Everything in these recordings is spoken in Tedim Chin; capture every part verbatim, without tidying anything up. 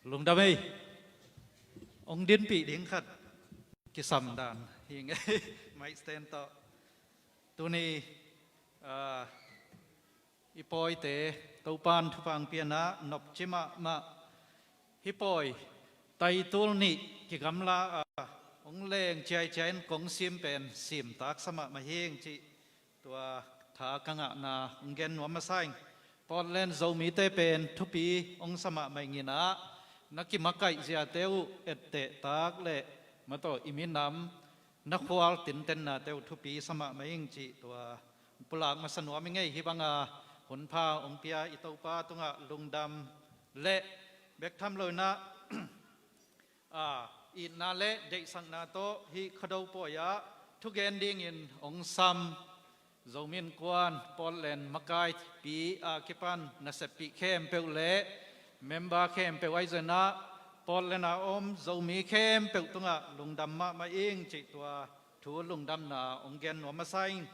Lungdam ei. Hong dinpih ding khat kisam dan hi ngei. Mic stand tawh. Tuni, ah, i pawite Topan thupha hong pia in ah nopci mahmah. Hih pawi taitul nih kigamla a, hong leng ciaiciai in kong sim pen simtak sa mahmah hi ing cih tua tha ka ngahna hong gen nuam masa ing. Portland Zomite pen thupi hong sa mahmah ing in ah, na kimakaih ziate uh ettehtak le mataw i minam na khual tintennate uh thupi sa mahmah ing cih tua pulak masa nuam ing ei. Hih banga hunpha hong pia i Topa tungah lungdam le bek tham lo in ah, a, itna le deihsakna tawh hih Khuado pawi ah thugen dingin hong sam Zomi Innkuan Portland makaipi a kipan naseppih khempeuh le member khempeuh ahi zongin ah Portland a om Zomi khempeuh tungah lungdam mahmah ing cih tua thu lungdamna hong gen nuam masa ing.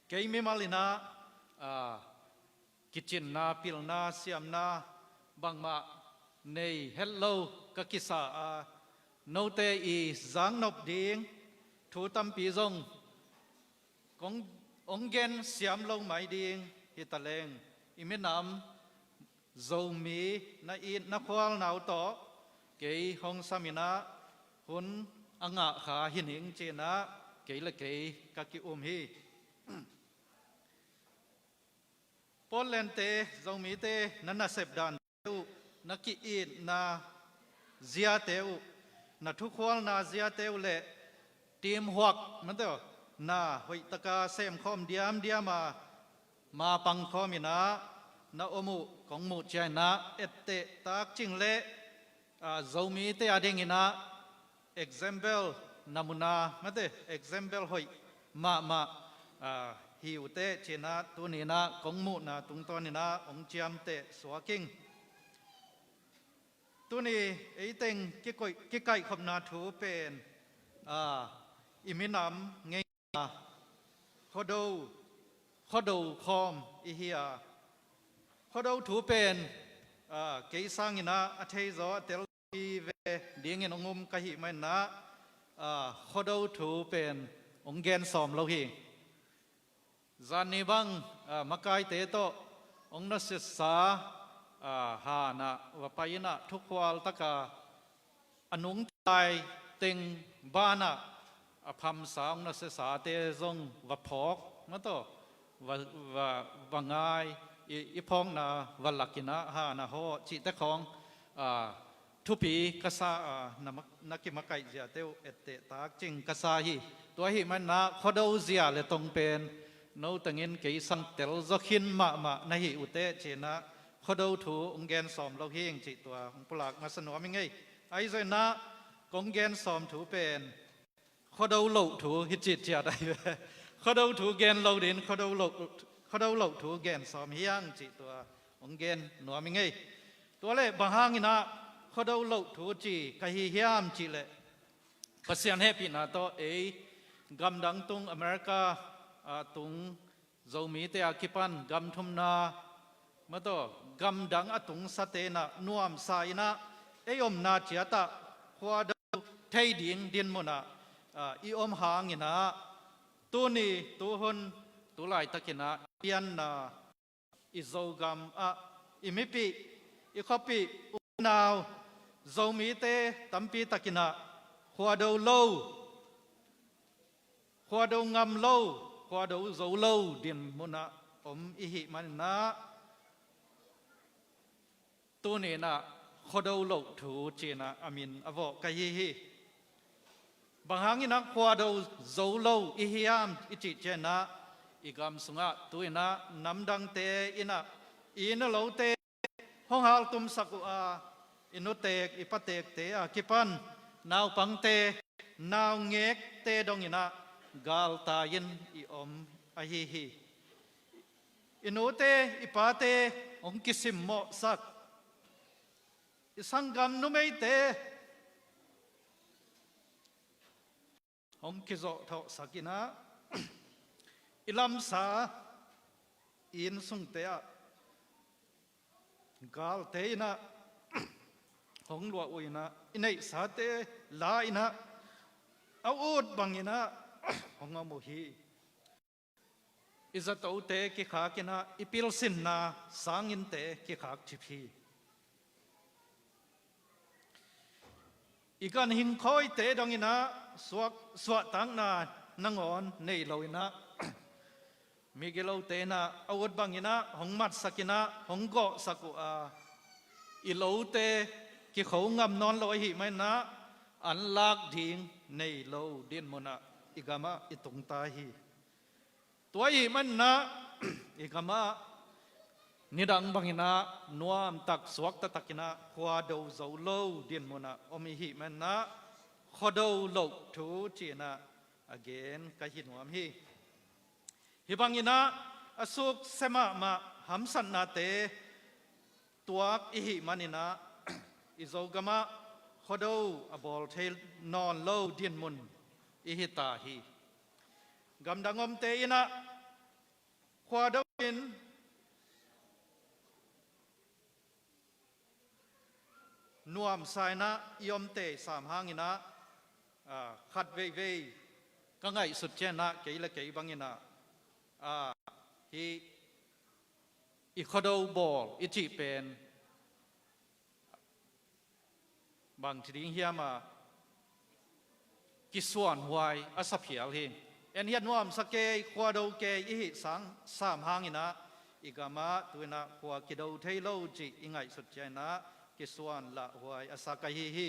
Kei mimal in ah, a, kicinna, pilna, siamna bangmah nei het lo ka kisa a, note i zaknop ding thu tampi zong kong, hong gen siam lo mai ding hi taleng, i minam Zomi na it na khualna uh tawh kei hong sam in ah hun a ngah kha hi ning ci in ah kei le kei ka ki-um hi. Portlandte, Zomite na nasep dante uh, na ki-itna ziate uh, na thukhualna ziate uh le teamwork mate uh, na hoihtaka semkhawm diamdiam a, mapang khawm in ah na om uh kong muh ciang in ah ettehtak cing le, a, Zomite a dingin ah example, namuna mate, example hoih mahmah, a, hi uh teh ci in ah tuni in ah kong muhna tungtawn in ah hong ciamteh suak ing. Tuni ei teng kikoih, kikaihkhopna thu pen, a, i minam ngei a, Khuado, Khuado khawm i hi a, Khuado thu pen, a, kei sangin ah a theizaw a tel vive dingin hong um ka hih manin ah, a, Khuado thu pen hong gen sawm lo hi. Zanni bang, a, makaite tawh hong nusiasa, a, han ah va pai in ah thukhual taka a nungta lai teng banah a phamsa hong nusiasate zong va phawk mate uh, va, va, va ngai, i, i phawkna va lak in ah han a hawh cihte khawng, a, thupi ka sa a, na, na kimakaih ziate uh ettehtak cing ka sa hi. Tua ahih manin ah Khuado zia le tong pen no tengin kei sang telzaw khin mahmah na hi uh teh ci in ah Khuado thu hong gen sawm lo hi ing cih tua hong pulak masa nuam ing ei. Ahi zongin ah kong gen sawm thu pen Khuado loh thu hi cih ciat ahi ve. Khuado thu gen lo ding, Khuado loh, Khuado loh thu gen sawm hi ing cih tua hong gen nuam ing ei. Tua leh bang hangin ah Khuado loh thu ci ka hi hiam cih leh, Pasian hehpihna tawh ei gamdang tung, America, a, tung Zomite a kipan gam thumna mate uh, gamdang a tungsate in ah nuamsa in ah ei omna ciat ah Khuado thei ding dinmun ah, a, i om hangin ah tuni, tuhun, tu laitakin ah pianna i Zogam ah i mipih, i khuapih, u nau Zomite tampi takin ah Khuado lo, Khuado ngam lo, Khuado zo lo dinmun ah om i hih manin ah tuni in ah Khuado loh thu ci in ah a min a vawh ka hi hi. Bang hangin ah Khuado zo lo i hiam i cih ciang in ah, i gam sungah tu in ah namdangte in ah i inn a lote hong haltumsak uh a, i nutek i patekte a kipan naupangte, naungekte dongin ah galtai-in i om ahi hi. I nute i pate hong kisimmawhsak, i sanggam numeite hong kizawhthawhsak in ah, i lamsa i inn sungte ah galte in ah hong luah uh inah i neihsate la inah a ut banginah hong om uh hi. I zatote kikhak inah i pilsinna sanginte kikhak cip hi. I ganhing khawite donginah suak, suahtakna nangawn nei lo inah migilote inah a ut banginah hong matsak inah hong gawhsak uh a, i lote kikho ngam nawn lo ahih maninah an lak ding nei lo dinmunah i gamah i tungta hi. Tua ahih maninah i gamah nidang banginah nuamtak suakta takinah khuado zo lo dinmunah om ihih maninah khuado loh thu cinah a gen ka hi nuam hi. Hih banginah a sukse mahmah hamsatnate tuak ihih maninah i Zogamah khuado a bawl thei nawn lo dinmun i hita hi. Gamdang omte inah khuado in nuamsa inah i omte sam hanginah, ah, khat veivei ka ngaihsut cianah kei le kei banginah, ah, hih i khuado bawl i cih pen bang ci ding hiam a kisuanhuai a sa phial hi. En hiat nuamsa kei khuado kei ihih sang sam hanginah i gamah tuinah khua kido thei lo cih i ngaihsut cianah kisuan lahhuai a sa ka hi hi.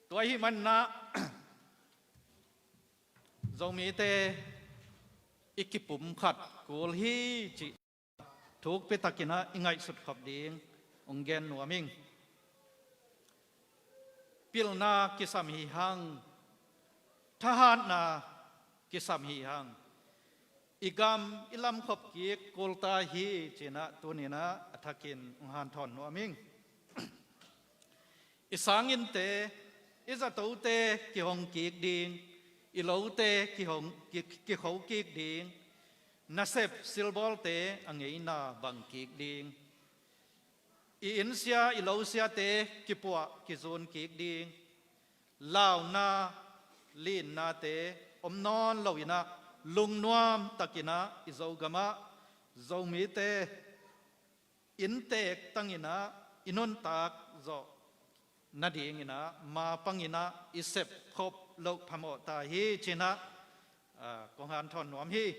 Tua ahih maninah Zomite i kipumkhat kul hi cih thukpi takinah i ngaihsut khop ding hong gen nuam ing. Pilna kisam hi hang, thahatna kisam hi hang, i gam i lamkhop kik kulta hi cinah tuninah a thakin hong hanthawn nuam ing. I sanginte, i zatote kihong kik ding, i lote kihong, ki, kikho kik ding, nasep silbawlte a ngeina bang kik ding, i innsia i losiate kipuah kizun kik ding, launa linnate om nawn loinah lungnuam takinah i Zogamah Zomite inntek tanginah i nuntak zawh nadinginah mapanginah i sepkhop loh phamawh ta hi cinah, ah, kong hanthawn nuam hi.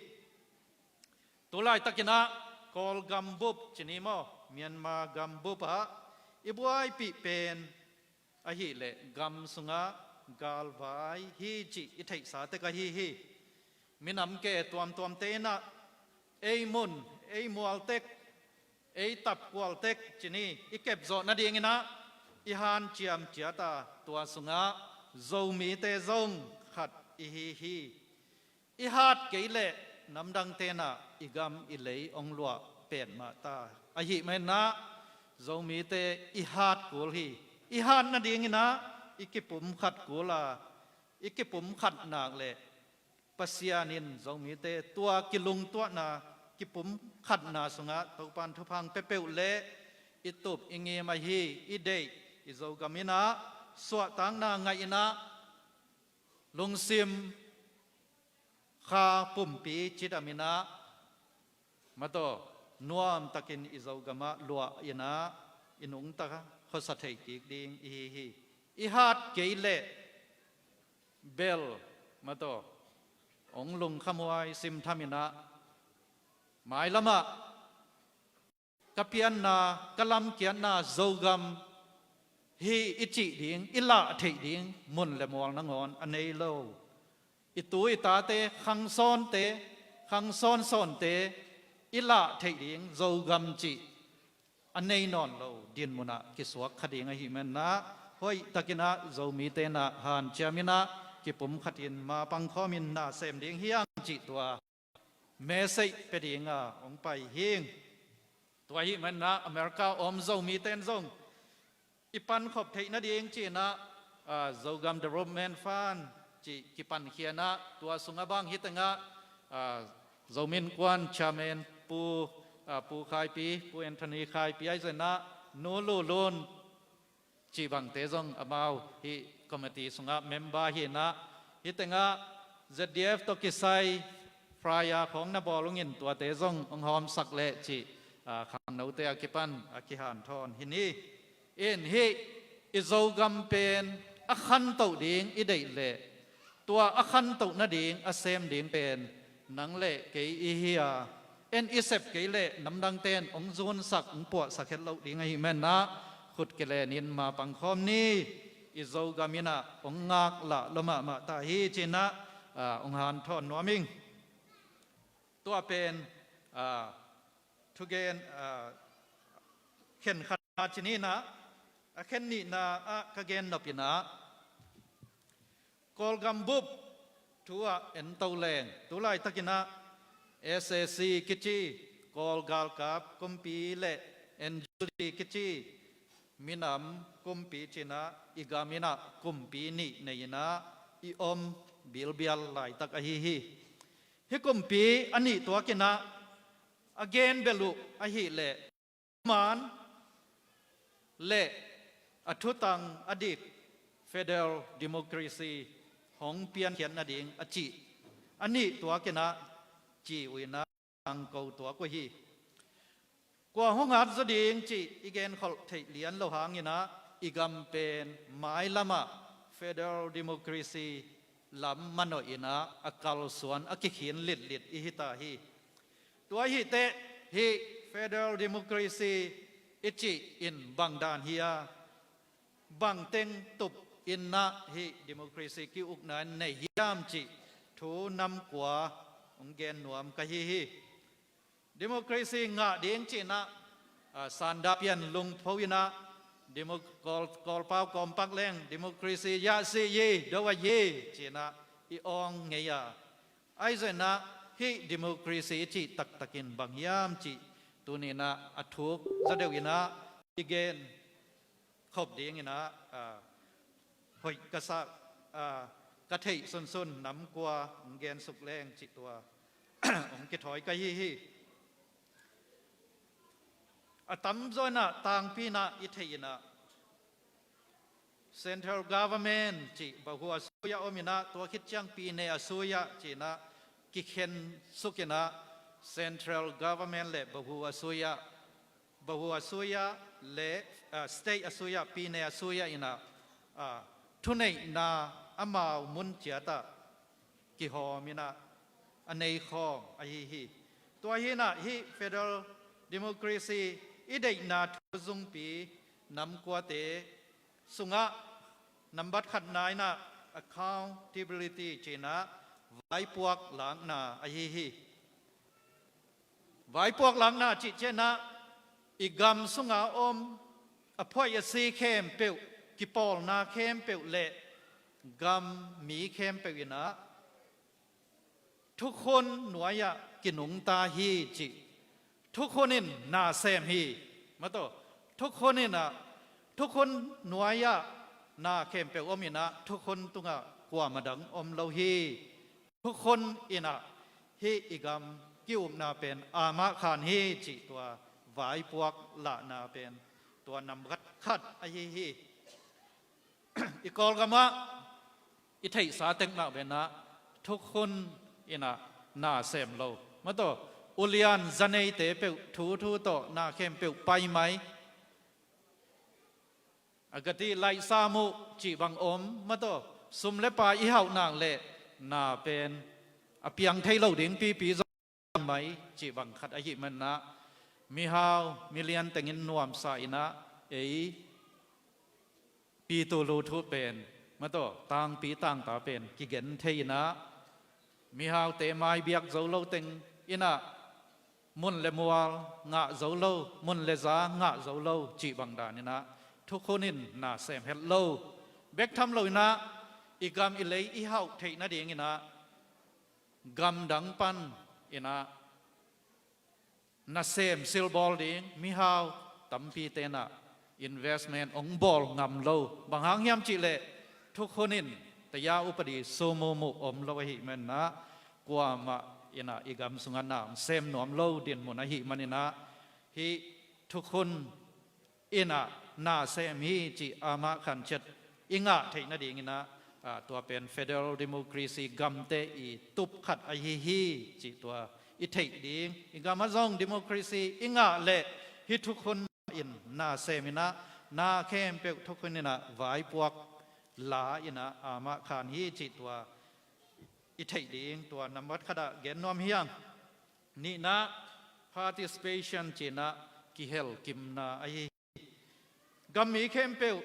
Tulaitakinah Kawlgam bup cini maw, Myanmar gam bup ah i buaipih pen ahileh gam sungah galvai hi cih i theihsa tek ahi hi. Minam ke tuamtuamte inah ei mun, ei mual tek, ei tapkual tek cini i kepzawh nadinginah i hanciam ciata tua sungah Zomite zong khat i hi hi. I hat kei leh namdang tenah i gam i lei hong luah petmah ta ahih maninah Zomite i hat kul hi. I hat nadinginah i kipumkhat kul a, i kipumkhat nak leh Pasian in Zomite tua kilungtuahna kipumkhatna sungah Topan thupha pia peuh leh i tup i ngim ahi i deih i Zogam inah suahtakna ngaih inah lungsim kha pumpi cidam inah mataw nuamtakin i Zogamah luah inah i nungta khuasa thei kik ding i hi hi. I hat kei leh bel mataw hong lungkhamhuai simtham inah mailamah ka pianna, ka lamkiatna Zogam hi i cih ding, i lah theih ding mun le mual nangawn a nei lo. I tu i tate, khangsawnte, khangsawnsawnte i lah theih ding Zogam cih a nei nawn lo dinmunah kisuak kha ding ahih maninah hoihtakinah Zomite nah hanciam inah kipumkhatin mapang khawmin na sem ding hi hang cih tua message pia dinga hong pai hing. Tua ahih maninah America om Zomite in zong i pankhop theih nading cinah, ah, Zogam Development Fund cih kipankhianah tua sungah bang hi tengah, ah, Zomi Innkuan Chairman Pu, ah, Pu Khaipi, Pu Anthony Khaipi ahi zenah Nu Lulun cih bangte zong amau hih committee sungah member hi inah, hih tengah Z D F tawh kisai flyer khawng na bawl ung in, tuate zong hong hawmsak leh cih, ah, khangnote a kipan a kihanthawn hi ni. In hih i Zogam pen a khantoh ding i deih leh, tua a khantoh nading a sem ding pen nang le kei i hi a, en i sep kei leh namdangte in hong zunsak, hong puahsak het loh ding ahih manin ah, khut kilenin ma pangkhawm ni. I Zogam in ah hong ngaklah lua mahmah ta hi ci-in ah, ah, hong hanthawn nuam ing. Tua pen, ah, thugen, ah, khen khatna ci ni inah, a khen nihna ah ka gen nop inah, Kawlgam bup thu ah en to leng, tu laitakin ah S A C kici, Kawl galkap kumpi le N U G kici minam kumpi ci-in ah, i gam in ah kumpi nih nei inah i om bilbial laitak ahi hi. Hih kumpi a nih tuak inah a gen bel uh ahih leh, man le a thutang a dik federal democracy hong piankhiat nading a cih a nih tuak inah ci uh inah, tangko tuak uh hi. Kua hong hat zaw ding cih i genkholh theih lian loh hangin ah, i gam pen mailam ah federal democracy lam manawh inah a kalsuan, a kikhin litlit i hi ta hi. Tua ahih teh hih federal democracy i cih in bang dan hi a, bang teng tup in ah hih democracy ki-ukna in nei hiam cih thu nam kua hong gen nuam ka hi hi. Democracy ngah ding ci-in ah, ah, Sanda Pian Lung pho in ah, demo-, Kawl, Kawlpau kawmpak leng democracy yah si yi, do a yi ci-in ah i awng ngei a. Ahi zongin ah hih democracy i cih taktakin bang hiam cih tuni-in ah a thuk zaw deuh in ah i gen khop ding in ah, ah, hoih ka sa, ah, ka theih sunsun nam kua hong gensuk leng cih tua hong kithawi ka hi hi. A tamzaw in ah tangpi in ah i theih in ah, central government cih bahua sui-ah om in ah, tua khit ciang pine a sui-ah ci-in ah kikhensuk in ah, central government le bahua sui-ah, bahua sui-ah le, ah, state a sui-ah, pine a sui-ah in ah, ah, thuneihna amau mun ciat ah kihawm in ah a nei khawm ahi hi. Tua hi in ah hih federal democracy i deihna thu zungpi nam kuate sungah nambat khatna in ah accountability ci-in ah vaipuak lakna ahi hi. Vaipuak lakna cih ciang ah i gam sunga om a phoih a si khempeuh, kipawlna khempeuh le gam mi khempeuh in ah thukhun nuai-ah kinungta hi cih. Thukhun in na sem hi. Mataw, thukhun in ah, thukhun nuai-ah na khempeuh om in ah, thukhun tungah kuamah dang om lo hi. Thukhun in ah hih i gam ki-ukna pen amah khan hi cih tua vaipuak lahna pen tua nambat khat ahi hi. I Kawlgam ah i theihsa tek mah pen ah thukhun in ah na sem lo. Mataw, ulian zaneite peuh thuthu tawh na khempeuh pai mai. A gati laihsa muh cih bang om. Mataw, sum le pai i hauh nak leh na pen a piang thei lo ding pipi zong mai cih bang khat ahih manin ah, mihau milian tengin nuamsa in ah ei pitu luthu pen, mataw, tangpi tangta pen kigen thei in ah, mihaute mai biak zo lo teng in ah mun le mual ngah zo lo, mun le za ngah zo lo cih bang dan in ah thukhun in na sem het lo. Bek tham lo in ah i gam i lei i hauh theih nading in ah gamdang pan in ah nasem silbawl ding mihau tampite in ah investment hong bawl ngam lo. Bang hang hiam cih leh thukhun in taya upadi sum muh om lo ahih manin ah, kuamah in ah i gam sungah na hong sem nuam lo dinmun ahih manin ah, hih thukhun in ah na sem hi cih amah khan ciat i ngah theih nadingin ah, aa, tua pen federal democracy gamte i tup khat ahi hi cih tua i theih ding. I gamah zong democracy i ngah leh hih thukhun in na sem in ah, na khempeuh thukhun in ah vaipuak la in ah amah khan hi cih tua i theih ding, tua nambat khat ah gen nuam hi hang. Nihna, participation cih in ah kihelkimna ahi hi. Gammi khempeuh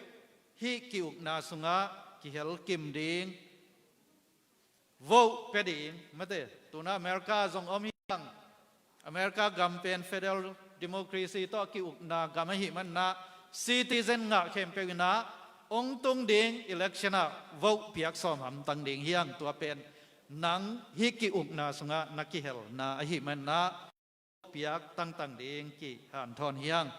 hih ki-ukna sungah kihelkim ding, vote pia ding, mate, tu-in ah America zong om hi hang. America gam pen federal democracy tawh ki-ukna gam ahih manin ah citizen ngah khempeuh in ah hong tung ding election ah vote piak sawm hamtang ding hi hang. Tua pen nang hih ki-ukna sungah na kihelna ahih manin ah piak tangtang ding kihanthawn hi hang.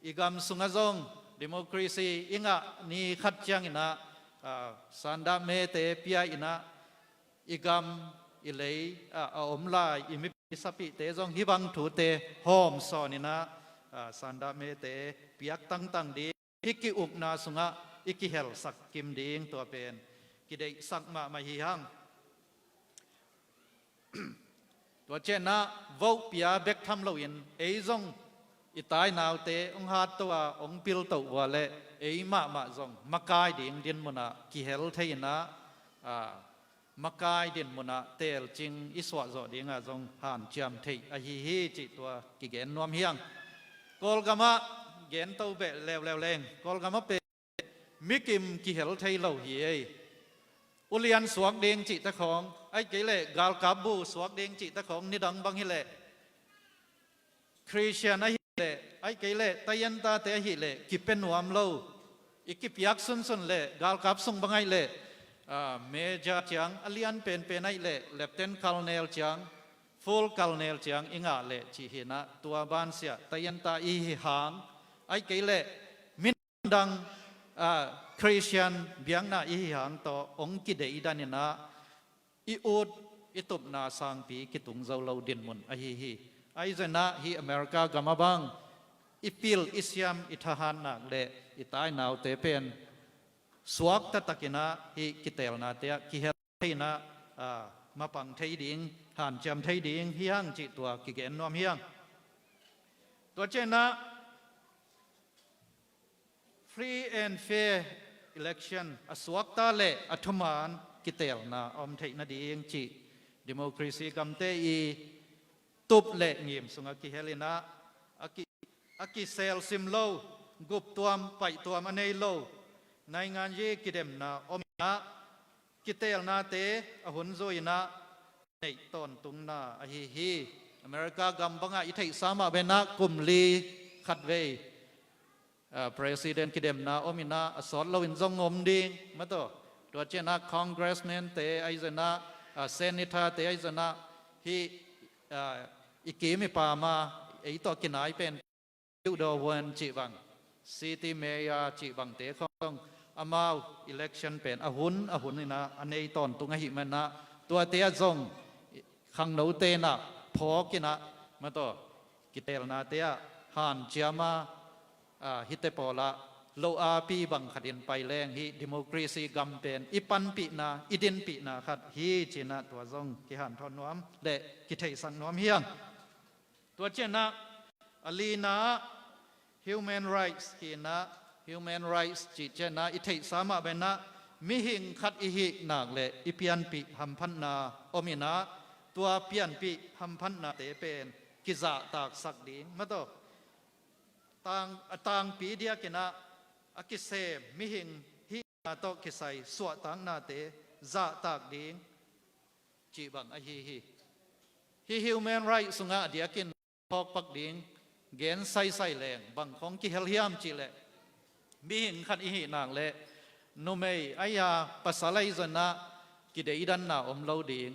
I gam sungah zong democracy i ngah ni khat ciangin ah, aa, sanda mete pia in ah i gam i lei, aa, a om lai i mipi sapihte zong hih bang thute hawm sawn in ah, aa, sanda mete piak tangtang ding, i ki-ukna sungah i kihelsak kim ding, tua pen kideihsak mahmah hi hang. Tua ciangin ah vote pia bek tham loin ei zong i tainaute hong hatto a hong piltoh uh a leh ei mahmah zong makai ding dinmun ah kihel thei in ah, aa, makai dinmun ah telcing i suahzawh ding ah zong hanciam theih ahi hi cih tua kigen nuam hi hang. Kawlgam ah gen to beh leuleu leng, Kawlgam ah pen mikim kihel thei lo hi ei. Ulian suak ding cihte khawng, ahih kei leh galkap bu suak ding cihte khawng nidang bang hi leh, Christian ahih leh, ahih kei leh tayentate ahih leh kipia nuam lo. I kipiak sunsun leh galkap sung bang ahih leh, aa, major ciang, a lian penpen ahih leh lieutenant colonel ciang, full colonel ciang i ngah leh cih hi in ah, tua bansiah tayenta i hi hang, ahih kei leh mi dang, aa, Christian biakna i hi hang tawh hong kideidan in ah i ut i tupna sangpi kitung zo lo dinmun ahi hi. Ahi zongin ah hih America gam ah bang i pil i siam i thahat nak leh i tainaute pen suak taktak in ah hih kiteelnate ah kihel thei in ah, aa, mapang thei ding, hanciam thei ding hi hang cih tua kigen nuam hi hang. Tua ciangin ah free and fair election, a suakta leh a thuman kiteelna a om theih nading cih democracy gamte i tup leh ngim sungah kihel in ah, a ki, a kiselsim lo, guptuam paihtuam a nei lo, nainganzi kidemna om in ah, kiteelnate a hun zui in ah neih tawntungna ahi hi. America gam bangah i theihsa mah bangin ah kum li khatvei, aa, president kidemna om in ah, a sawt loin zong om ding, mataw. Tua ciangin ah congressman-te ahi zongin ah, aa, senator-te ahi zongin ah, hih, aa, i kim i pam a, ei tawh kinai pen Duh Daw Huan cih bang, city mayor cih bangte khawng zong amau election pen a hun a hun in ah a nei tawntung ahih manin ah, tuate ah zong khangnote in ah phawk in ah, mataw, kiteelnate ah hanciam a, aa, hihte pawl ah lo api bang khatin pai leng hih democracy gam pen i panpihna, i dinpihna khat hi ci-in ah tua zong kihanthawn nuam leh kitheihsak nuam hi hang. Tua ciangin ah a lina ah human rights hi in ah, human rights cih ciangin ah i theihsa mah bangin ah mihing khat i hih nak leh i pianpih hamphatna om in ah, tua pianpih hamphatnate pen kizahtaksak ding, mataw, tang, a tangpi diakin ah a kisem mihing hihna tawh kisai suahtaknate zahtak ding cih bang ahi hi. Hih human rights sungah a diakin phawkpak ding gen saisai leng bang khawng kihel hiam cih leh, mihing khat i hih nak leh numei ahi a pasal ahi zongin ah kideidanna om lo ding.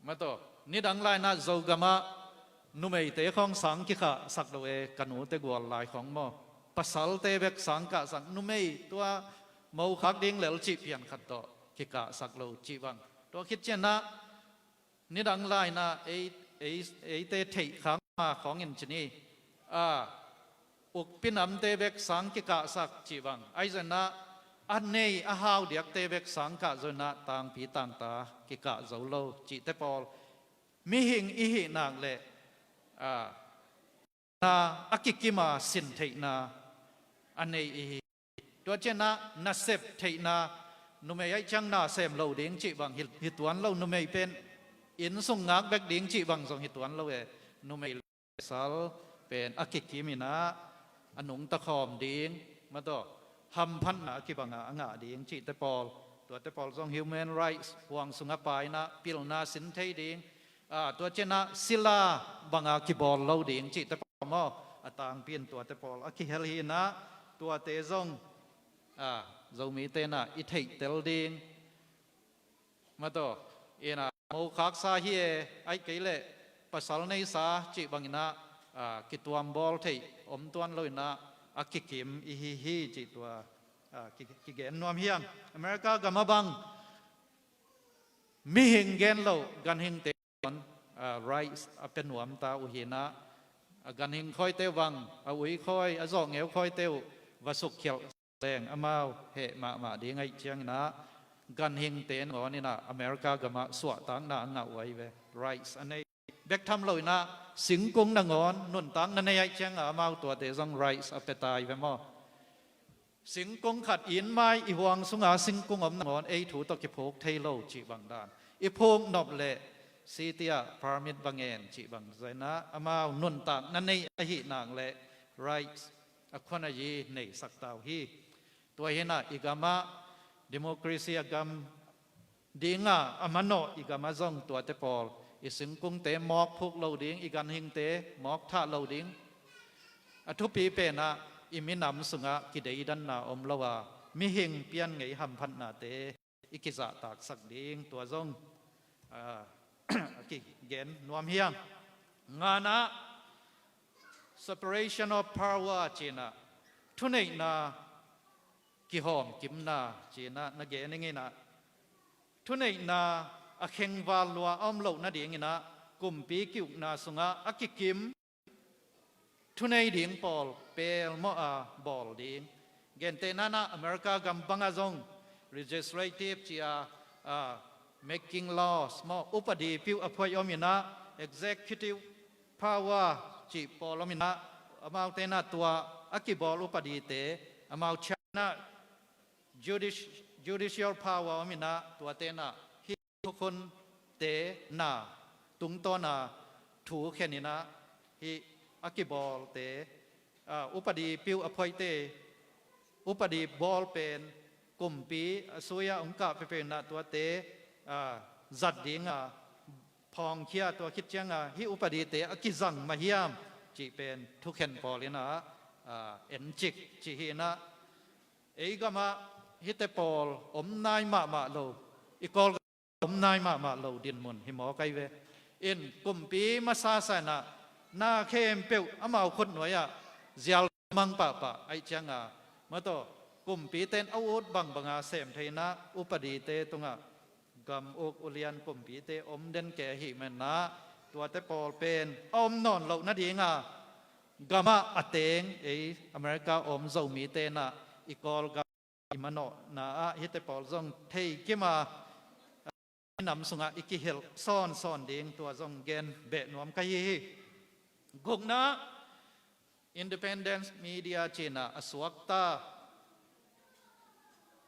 Mataw, nidang lai-in ah Zogam ah numeite khawng sang kikhahsak lo e, ka nute gual lai khawng maw. Pasalte bek sang kahsak, numei tua mokhak ding lel cih pian khat tawh kikahsak lo cih bang. Tua khit ciangin ah nidang lai-in ah ei, ei, eite theih khak ma khawng in ci ni. A, ukpi namte bek sang kikahsak cih bang, ahi zongin ah a nei a hau diakte bek sang kah zongin ah tangpi tangta kikah zo lo cihte pawl, mihing i hih nak leh, a, na a kikim a sin theihna a nei i hi. Tua ciangin ah nasep theihna, numei ahih ciang na sem lo ding cih bang hi, hi tuan lo, numei pen inn sung ngak bek ding cih bang zong hi tuan lo e. Numei le pasal pen a kikim in ah a nungta khawm ding, mataw, hamphatna a kibang a a ngah ding cihte pawl, tuate pawl zong human rights huang sung a pai in ah pilna sin thei ding, a, tua ciangin ah sila bang a kibawl lo ding cihte pawl maw, a tangpi in tuate pawl a kihel hi in ah, tuate zong, a, Zomite in ah i theihtel ding, mataw, in ah mo khaksa hi e, ahih kei leh pasal neisa cih bangin ah, a, kituam bawl theih om tuan lo in ah a kikim i hi hi cih tua, a, ki, kigen nuam hi hang. America gam ah bang mihing gen loh ganhingte tawh, a, rights a pia nuam ta uh hi in ah, a ganhing khawite uh bang, a ui khawi, a zawhngeu khawite uh va sukkhialh leng amau heh mahmah ding ahih ciangin ah, ganhingte nangawn in ah America gam ah suahtakna a ngah uh ahi ve, rights a nei. Bek tham lo in ah singkung nangawn nuntakna nei ahih ciangin ah amau tuate zong rights a pia ta hi ve maw. Singkung khat, inn mai i huang sung a singkung om nangawn ei thu tawh kiphuk thei lo cih bang dan, i phuk nop leh city ah permit va ngen cih bang zongin ah amau nuntakna nei ahih nak leh rights a khuanayi neisak ta uh hi. Tua hi in ah i gam ah democracy a gam ding a, a manawh i gam ah zong tuate pawl, i singkungte mawk phuk lo ding, i ganhingte mawk thah lo ding. A thupi pen ah i minam sung ah kideidanna om lo a, mihing pian ngei hamphatnate i kizahtaksak ding, tua zong, a, a kigen nuam hi hang. Nga in ah separation of power ci in ah, thuneihna kihawmkimna ci in ah na gen ing in ah, thuneihna a khengval lua a om loh nadingin ah kumpi ki-ukna sung ah a kikim thunei ding pawl pelmawh a bawl ding. Gentehna in ah America gam bang ah zong legislative ci a, a, making laws maw, upadi piu a phuai om in ah, executive power cih pawl om in ah, amaute in ah tua a kibawl upadite, amau China judici-, judicial power om in ah, tuate in ah hih thukhunte na tungtawn a thu khen in ah, hih a kibawlte, a, upadi piu a phuaite, upadi bawl pen kumpi a sui a hong kah peuhpeuh in ah tuate, a, zat ding a phawngkhia, tua khit ciang a hih upadite a kizang mah hiam cih pen thukhen pawl in ah, a, encik ci hi in ah, ei gam ah hihte pawl om nai mahmah lo, i Kawlgam om nai mahmah lo dinmun hi mawk ahi ve. In kumpi masa sa in ah na khempeuh amau khutnuai ah zial mang pahpah ahih ciang a, mataw, kumpite in a ut bangbang a sem thei in ah upadite tung ah gam uk ulian kumpite om den kei ahih man in ah, tuate pawl pen a om nawn loh nading a, gam ah a teng ei America om Zomite in ah i Kawlgam i manawhna ah hihte pawl zong theikim a, minam sung ah i kihilh sawnsawn ding, tua zong gen beh nuam ka hi hi. Gukna, independent media ci in ah a suakta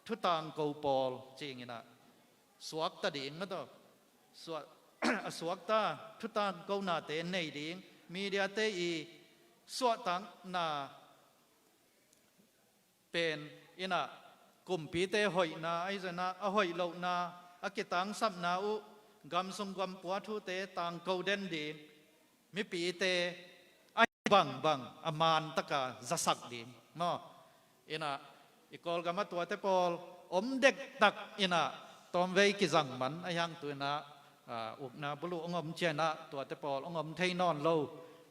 thutangko pawl ci ing in ah, suakta ding mataw, suak-, a suakta thutangkonate nei ding, mediate i suahtakna pen in ah kumpite hoihna ahi zongin ah, a hoih lohna, a kitangsapna uh, gam sung gam pua thute tangko den ding, mipite a hi bangbang a man tak a zasak ding maw. In ah i Kawlgam ah tuate pawl om dektak in ah tawmvei kizang man ahi hang, tu in ah, a, ukna buluh hong om ciang in ah tuate pawl hong om thei nawn lo.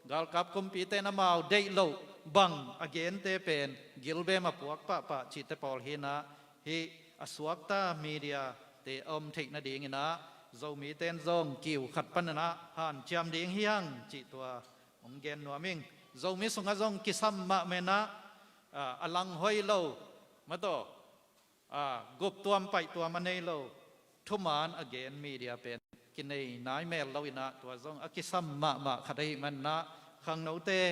Galkap kumpite in amau deih loh bang a gente pen gilbem a puak pahpah cihte pawl hi in ah, hih a suakta mediate a om theih nading in ah Zomite in zong kiu khat pan in ah hanciam ding hi hang cih tua hong gen nuam ing. Zomi sungah zong kisam mahmah inah, ah, a lang hoih lo, mataw, ah, guptuam paihtuam a nei lo thuman a gen media pen kinei nai mel lo inah, tua zong a kisam mahmah khat ahih maninah khangnote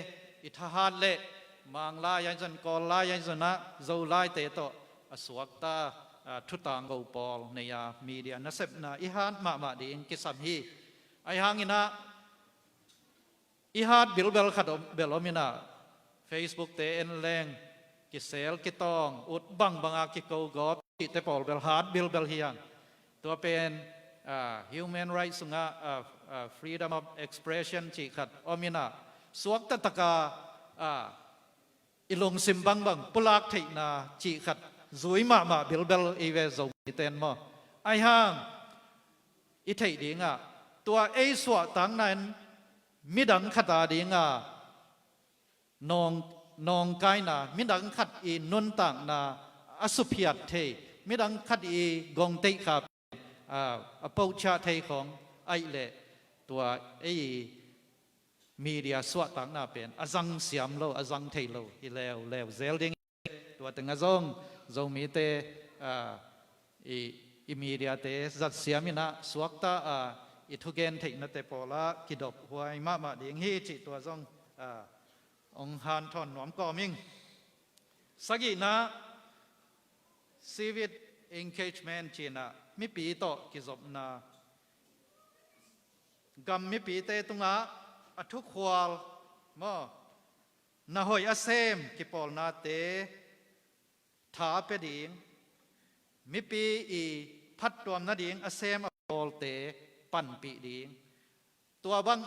i thahat le Manglai ahi zong, Kawllai ahi zong ah Zolaite tawh a suakta, ah, thutang go pawl nei-a media nasepna i hat mahmah ding kisam hi. Ahi hanginah i hat bilbel khat om, bel om inah, Facebook-te en leng, kisel kitawng, ut bangbanga kikogawp cihte pawl bel hat bilbel hi hang. Tua pen, ah, human rights sungah, ah, ah, freedom of expression cih khat om inah, suakta taka, ah, i lungsim bangbang pulak theihna cih khat zui mahmah bilbel ei ve Zomite in maw. Ahi hang i theih dingah, tua ei suahtakna in midang khat a dinga nawng, nawngkaina, midang khat i nuntakna a suphiat thei, midang khat i gongteihkha, a, a pohchiah thei khawng ahih leh, tua ei media suahtakna pen a zang siam lo, a zang thei lo hi leuleu zel ding. Tua tengah zong Zomite, ah, i, i mediate zatsiam inah suakta, ah, i thugen theihnate pawlah kidophuai mahmah ding hi cih tua zong, ah, hong hanthawn nuam kawm ing. Sagihna, civic engagement ci inah mipi tawh kizopna, gam mipite tungah a thukhual maw, na hoih a sem kipawlnate tha pia ding, mipi i phattuam nading a sem a pawlte panpih ding, tua bang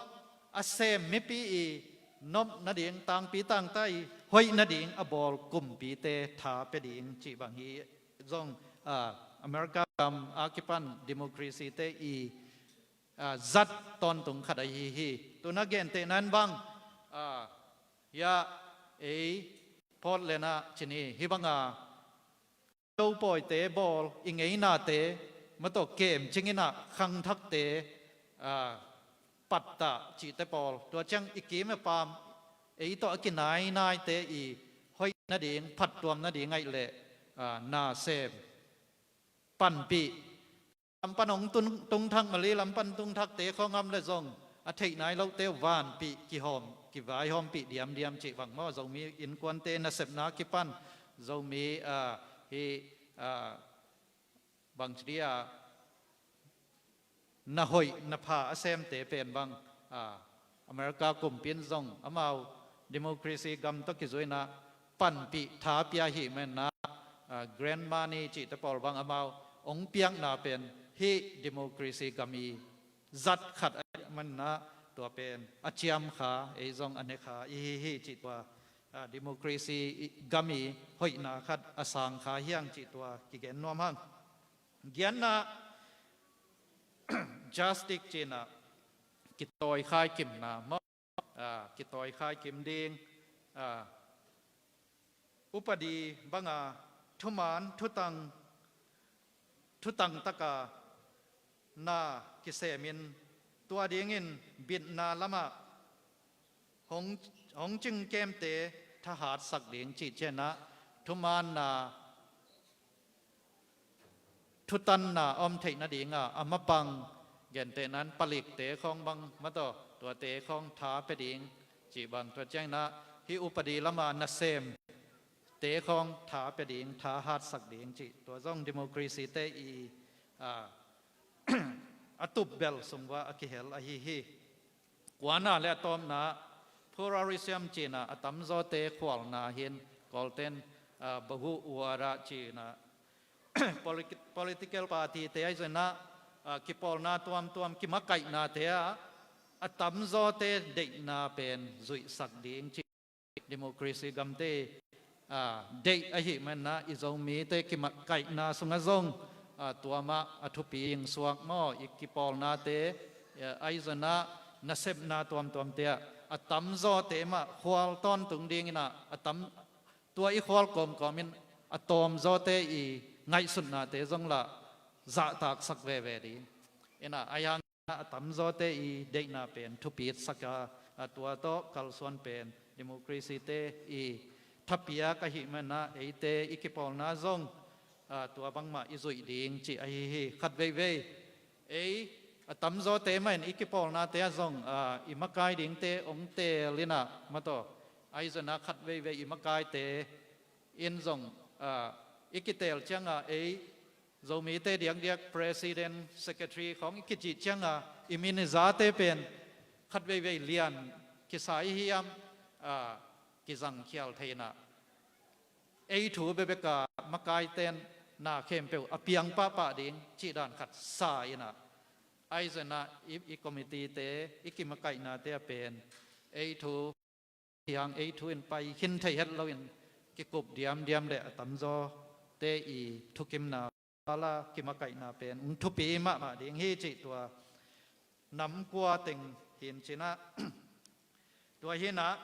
a sem mipi i nop nading, tangpi tangta i hoih nading a bawl kumpite tha pia ding cih bang hi zong, ah, America gam a kipan democracy-te i, ah, zat tawntung khat ahi hi. Tuna gentehna in bang, ah, hiah ei Portland ah cini hih banga lopawite bawl i ngeinate, mataw, kemcing inah khangthakte, ah, pattah cihte pawl, tua ciang i kim i pam, ei tawh a kinainaite i hoih nading, phattuam nading ahih leh, ah, na sem, panpih, lampan hong tun-, tungthak, Mali lampan tungthakte khawng om le zong a theih nai lote vanpih, kihawm, kivaihawmpih diamdiam cih bang maw, Zomi innkuante nasepna kipan, Zomi, ah, hi, ah, bangci dia na hoih na pha a semte pen bang, ah, America kumpi in zong amau democracy gam tawh kizui inah panpih tha pia ahih maninah, ah, grant money cihte pawl bang amau hong piakna pen hih democracy gam i zat khat ahih maninah tua pen a ciamkha, ei zong a nekha i hi hi cih tua, ah, democracy i gam i hoihna khat a sangkha hi hang cih tua kigen nuam hang. Giatna, justice ci inah kitawikhai kimna maw, ah, kitawikhai kim ding, ah, upadi banga thuman, thutang, thutang taka na kisemin, tua dingin bitna lamah hong, hong cingkemte thahatsak ding cih cianah thumanna, thutanna a om theih nadinga a mapang, gentehna in palikte khawng bang, mataw, tuate khawng tha pia ding cih bang, tua cianginah hih upadi lama nasemte khawng tha pia ding, thahatsak ding cih tua zong democracy-te i, ah, a tupbelh sung uah a kihel ahi hi. Kuana le a tawpna, pluralism ci inah a tamzawte khualna hi in, Kawlten, ah, Bahhuwada ci inah politi-, political party-te ahi zong inah, ah, kipawlna tuamtuam, kimakaihnate ah a tamzawte deihna pen zuihsak ding cih democracy gamte, ah, deih ahih maninah i Zomite kimakaihna sungah zong, ah, tua mah a thupi hing suak maw, i kipawlnate, ah, ahi zong inah nasepna tuamtuamte ah a tamzawte mah khual tawntung dinginah a tam, tua i khual kawmkawmin a tawmzawte i ngaihsutnate zong lah zahtaksak veve ding. Inah ahi hang a tamzawte i deihna pen thupitsak a, a tua tawh kalsuan pen democracy te i thapiak ahih manin ah eite i kipawlna zong a tua bangmah i zuih ding cih ahi hi. Khat veivei ei a tamzawte mah in i kipawlnate ah zong a i makai dingte hong teel in ah maw taw, ahi zongin ah khat veivei i makaite in zong a i kiteel ciangah ei Zomite diakdiak president, secretary khawng i kicih ciangah i min i zate pen khat veivei lian kisa i hiam, a kizangkhial thei in ah ei thu bekbek a makaite in na khempeuh a piang pahpah ding cih dan khat sa in ah, ahi zongin ah i, i committee te, i kimakaihnate ah pen ei thu hiang ei thu in pai khin thei het loin kikup diamdiam le a tamzawte i thukimna, a la kimakaihna pen hong thupi mahmah ding hi cih tua nam kua teng hi in ci in ah. Tua hi in ah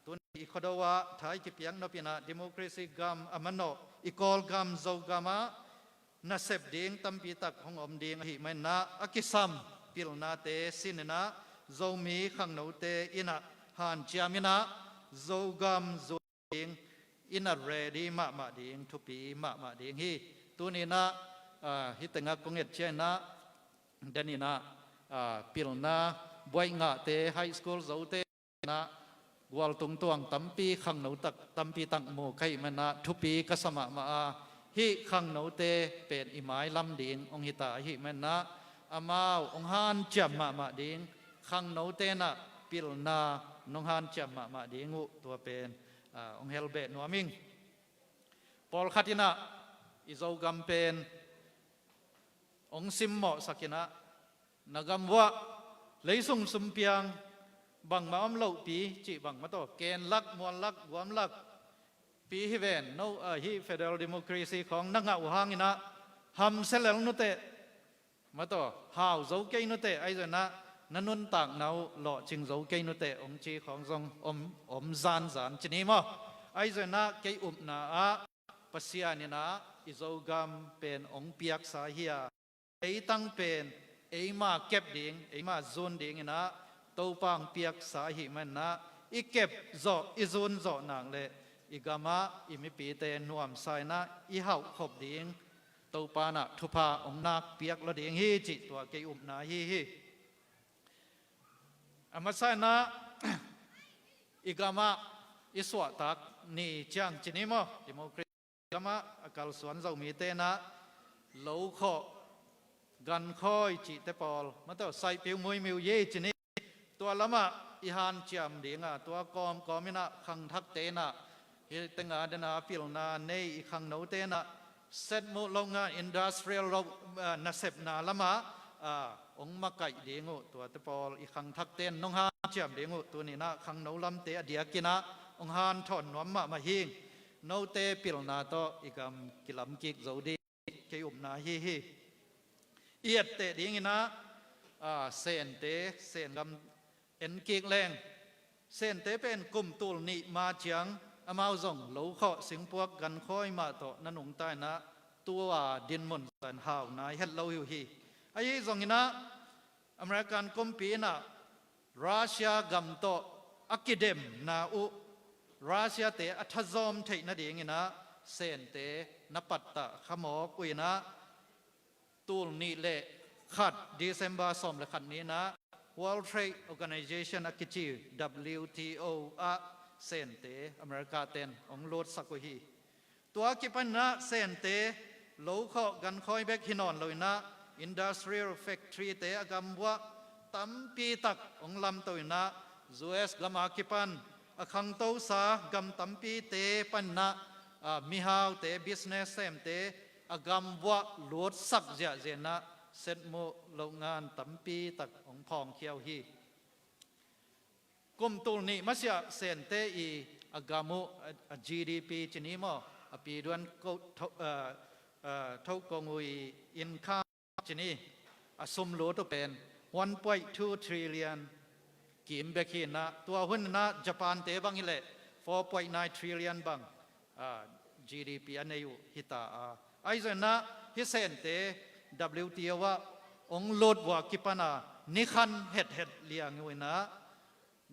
tuni i Khuado ah tha i kipiak nop in ah democracy gam a manawh i Kawlgam Zogam ah nasep ding tampi tak hong om ding ahih manin ah a kisam pilnate sin in ah Zomi khangnote in ah hanciam in ah Zogam zuan ding in ah ready mahmah ding, thupi mahmah ding hi. Tuni in ah a hih tengah kong et ciang in ah dan in ah a pilna buaih ngahte, high school zote in ah gualtung tuang tampi, khangno tak tampi tak mu ka hih manin ah thupi ka sa mahmah a, hih khangnote pen i mailam ding hong hi ta ahih manin ah amau hong hanciam mahmah ding, khangnote in ah pilna nong hanciam mahmah ding uh tua pen a hong helbeh nuam ing. Pawlkhat in ah i Zogam pen hong simmawhsak in ah na gam uah leisung sumpiang bangmah om lohpi cih bang maw taw, kenlak, muallak, guamlak pi hi ven, no a hih federal democracy khawng na ngah uh hang in ah hamsia lel nuteh maw taw, hau zo kei nuteh, ahi zongin ah na nuntakna uh lawhcing zo kei nuteh hong ci khawng zong om, om zanzan ci ni maw. Ahi zongin ah kei upna ah Pasian in ah i Zogam pen hong piaksa hi a, ei tang pen eima kep ding, eima zun ding in ah Topa hong piaksa ahih manin ah i kep zawh, i zun zawh nak leh i gam ah i mipite nuamsa in ah i hauhkhop ding, Topa in ah thupha hong nakpiak lo ding hi cih tua kei upna ahi hi. A masa in ah i gam ah i suahtak ni ciang ci ni maw, democracy gam ah a kalsuan Zomite in ah lokhawh, gankhawi cihte pawl maw taw, saihpiu, muimiu, yei ci ni, tua lam ah i hanciam ding a, tua kawmkawm in ah khangthakte in ah hih teng ah dan a pilna nei i khangnote in ah setmuh loh ngan industrial loh, ah, nasepna lam ah, ah, hong makaih ding uh tuate pawl i khangthakte in nong hanciam ding uh. Tuni in ah khangno lamte a diak in ah hong hanthawn nuam mahmah hi ing. Note pilna tawh i gam kilamkik zo ding kei upna ahi hi. I etteh ding in ah, ah, Sente, Sen gam en kik leng, Sente pen kum tul nih ma ciang amau zong lokhawh, singpuak, gankhawi mah tawh na nungta in ah tua dinmun zong hau nai het lo hi uh hi. Ahi zongin ah American kumpi in ah Russia gam tawh a kidemna uh, Russia-te a thazawm theih nading in ah Sente na pattah kha mawk uh in ah, tul nih le khat, December sawm le khat ni in ah World Trade Organization a kici W T O ah Sente America-ten hong lutsak uh hi. Tua kipan in ah Sente lokhawh, gankhawi bek hi nawn lo in ah industrial factory-te a gam uah tampi tak hong lamto in ah U S gam a kipan a khangtosa gam tampite pan in ah, ah, mihaute, business semte a gam uah lutsak ziahziah in ah setmuh loh ngan tampi tak hong phawngkhia uh hi. Kum tul nih masiah Sente i a gam uh, a, a G D P ci ni maw, a piduan ko, tho, ah, ah, thokong uh i income ci ni, a sum lut uh pen one point two trillion kim bek hi in ah, tua hun in ah Japan-te bang hi leh four point nine trillion bang, ah, G D P a nei uh hi ta a. Ahi zongin ah hih Sente W T O ah hong lut uh a kipan a ni khan hethet liang uh in ah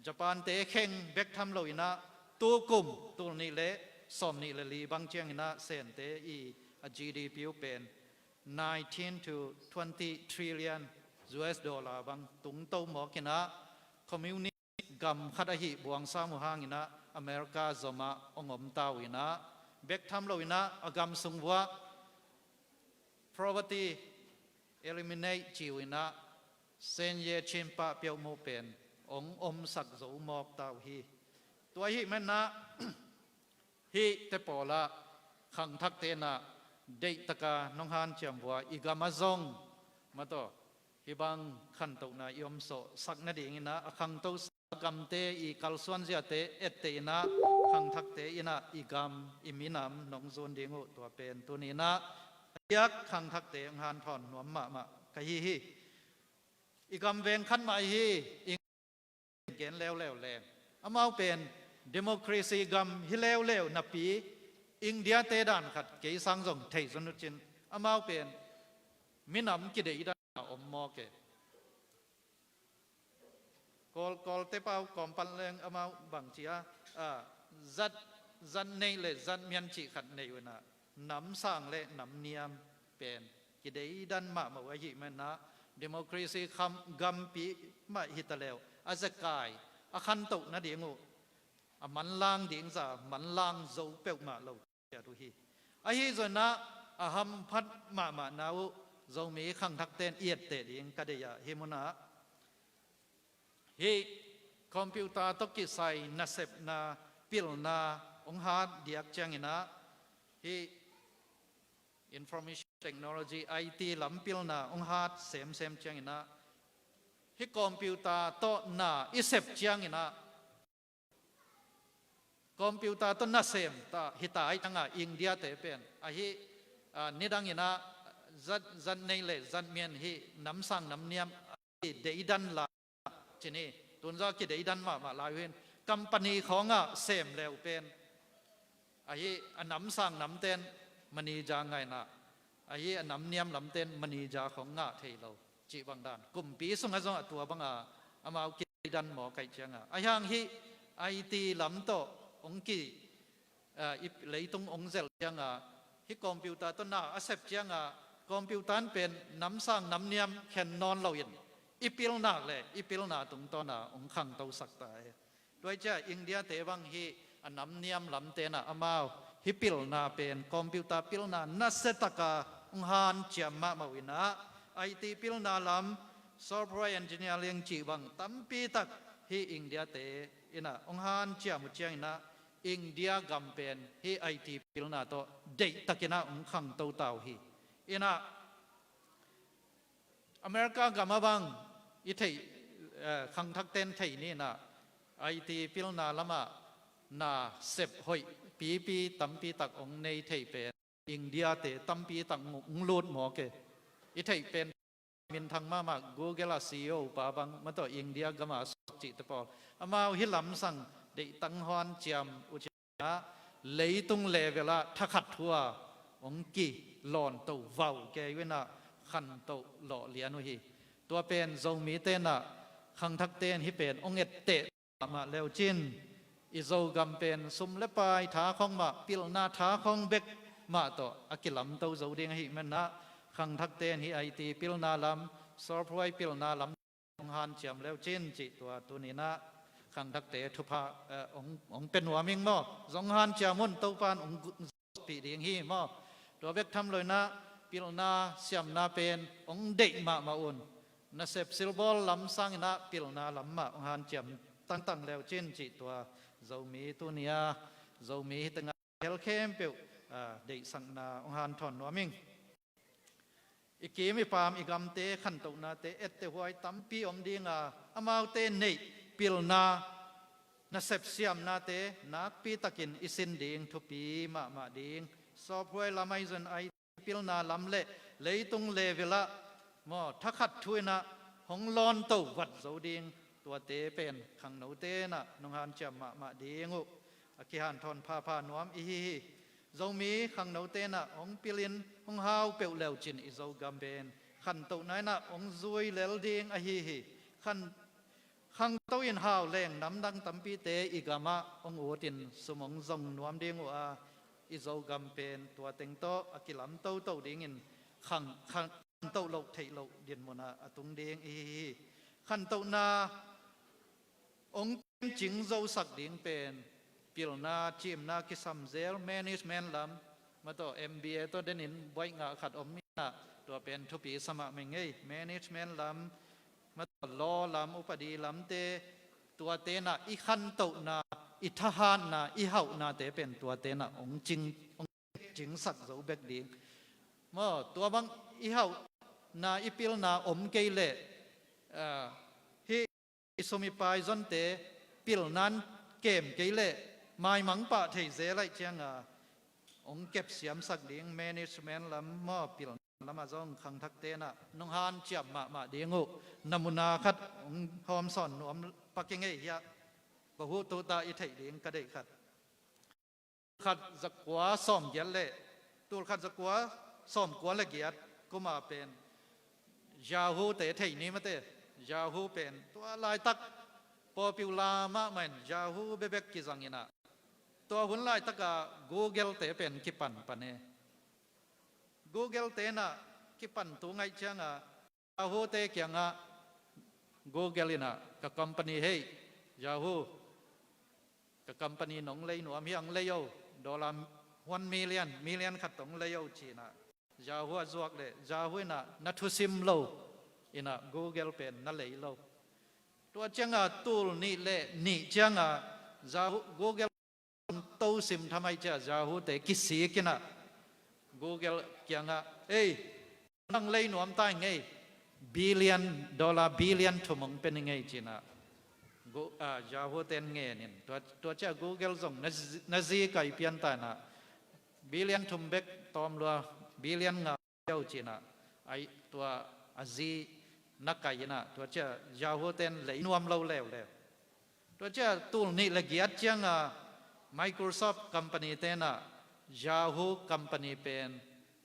Japan-te kheng bek tham lo inah, tukum tul nih le sawm nih le li bang ciang inah Sente i a G D P uh pen nineteen to twenty trillion U S dollar bang tungto mawk inah, communist gam khat ahi buang sam uh hang inah America zomah hong omta uh inah, bek tham lo inah a gam sung vuah poverty eliminate ci uh inah, Sen Ye Chin pah peuhmuh pen hong omsak zo mawkta uh hi. Tua ahi menah hih te pawlah khangthakte inah deihtaka nong hanciam vua i gam a zong, mataw, hih bang khantohna i omsawhsak nading inah a khangto gamte i kalsuan ziate etteh inah, khangthakte inah i gam, i minam nong zun ding uh, tua pen tuni inah a diak khangthakte hong hanthawn nuam mahmah ka hi hi. I gam veng khat mah hi, i gen leuleu leng, amau pen democracy gam hi leuleu napi, India-te dan khat kei sang zong thei zon uh cin, amau pen minam kideidan a om mawk e. Kawl, Kawlte pau kawmpan leng amau bang ci a, a, zat, zat neih le zat mian cih khat nei uh inah, nam sang le nam niam pen kideidan mahmah uh ahi menah, democracy kham gampi mah hi ta leu, a zekai a khantoh nading uh a manlang ding za manlang zo peuhmah lo ciat uh hi. Ahi zong inah a hamphat mahmahna uh Zomi khangthakte in i etteh ding ka deih ah, hih munah hih computer tawh kisai nasepna, pilna hong hat diak ciang inah, hih information technology, I T lam pilna hong hat semsem ciang inah, hih computer tawh na i sep ciang inah, computer tawh nasem ta hi ta ahih ciangah India-te pen ahi, a, nidang inah zat, zat neih le zat mian hih nam sang nam niam a kideidan lai cin hi. Tunza kideidan mahmah lai uh hin, company khawngah sem le uh pen ahi, a nam sang namte in manager ngah inah, ahi, a nam niam lamte in manager khawng ngah thei lo cih bang dan, kumpi sungah zong a tua banga amau kideidan mawk ahih ciangah, ahi hang hih I T lam tawh hong ki, a, i leitung hong zelh ciangah, hih computer tawh na a sep ciangah, computer in pen nam sang nam niam khen nawn loin i pilna le i pilna tungtawna hong khangtosak ta hi. Tua hi ciah India-te bang hih a nam niam lamte inah amau hih pilna pen computer pilna nasiataka hong hanciam mahmah uh inah, I T pilna lam, software engineering cih bang tampi tak hih India-te inah hong hanciam uh ciang inah, India gam pen hih I T pilna tawh deihtak inah hong khangto ta uh hi. Inah America gam ah bang i theih, eh, khangthakte in theih ni inah, I T pilna lamah nasep hoih pipi tampi tak hong nei thei pen India-te tampi tak hong lut mawk e. I theih pen minthang mahmah Google a C E O pa bang, mataw, India gam a suak cihte pawl, amau hih lamsang deihtak hong hanciam uh ciang inah, leitung level ah thakhat thu-a hong kilawntoh vau kei uh inah, khantoh lawh lian uh hi. Tua pen Zomite inah, khangthakte in hih pen hong etteh mahmah le uh cin, i Zogam pen sum le pai tha khawng mah, pilna tha khawng bek mah tawh a kilamto zo ding ahih menah, khangthakte in hih I T pilna lam, software pilna lam hong hanciam le uh cin cih tua tuni inah khangthakte thupha, eh, hong, hong pia nuam ing maw. Zong hanciam un, Topa in hong gu-, zuakpih ding hi maw. Tua bek tham lo inah pilna siamna pen hong deih mahmah un. Nasep silbawl lam sang inah pilna lam mah hong hanciam tangtang le uh cin cih tua Zomi tuni-a, Zomi hih tengah hel khempeuh, ah, deihsakna hong hanthawn nuam ing. I kim i paam i gamte khantohnate etteh huai tampi om ding a, amaute neih pilna, nasep siamnate nakpi takin i sin ding thupi mahmah ding. Software lam ahi zong I T pilna lam le leitung level ah maw, thakhat thu inah hong lawnto vat zo ding, tuate pen khangnote inah nong hanciam mahmah ding uh a kihanthawn phapha nuam i hi hi. Zomi khangnote inah hong pilin hong hau peuh le uh cin i Zogam pen khantohna inah hong zui lel ding ahi hi. Khan, Khangto in hau leng namdang tampite i gamah hong utin sum hong zong nuam ding uh a, i Zogam pen tua teng tawh a kilam toto dingin khang, khang, khantoh loh theih loh dinmunah a tung ding i hi hi. Khantohna hong temcing zosak ding pen pilna, cimna kisam zel, management lam, mataw M B A tawh denin buaih ngah khat om inah, tua pen thupi sa mahmah ing ei. Management lam, mataw law lam, upadi lamte, tuate nah i khantohna, i thahatna, i hauhnate pen tuate nah hong cing, hong cingsak zo bek ding. Maw, tua bang i hauhna, i pilna om kei leh, ah, hih i sum i pai zonte pilnan kem kei leh maimang pah thei zel ahih cianga hong kepsiamsak ding, management lam maw, pilna lamah zong khangthakte nah nong hanciam mahmah ding uh. Na muna khat hong hawmsawn nuam pak ing ei hiah. Ka huh tuta i theih ding ka deih khat. Khat zakua sawm giat le, tul khat zakua sawm kua le giat kuma pen Yahoo te thei ni mate. Yahoo pen tua laitak popular mahmah in Yahoo bebek kizang inah, tua hun laitaka Google te pen kipanpan e. Google te nah kipan tu ngaih cianga Yahoo te kiangah Google inah, ka company hei, Yahoo, ka company nong lei nuam hi, ang lei o, dollar one million, million khat tong lei o cinah Yahoo a zuak leh Yahoo inah na thusim lo inah Google pen na lei lo. Tua cianga tul nih le nih cianga Yahoo, Google to sim thamai cia Yahoo te kisik inah Google kiangah, ei, nang lei nuam ta ing ei, billion, dollar billion thum hong pe ning ei cinah Yahoo ten ngenin, tua, tua cia Google zong na zi, na zi kai pian ta inah billion thum bek tawm lua, billion nga yo cinah, ai tua a zi na kai inah tua cia Yahoo ten lei nuam lo leuleu. Tua cia tul nih le giat cianga Microsoft company tenah Yahoo company pen,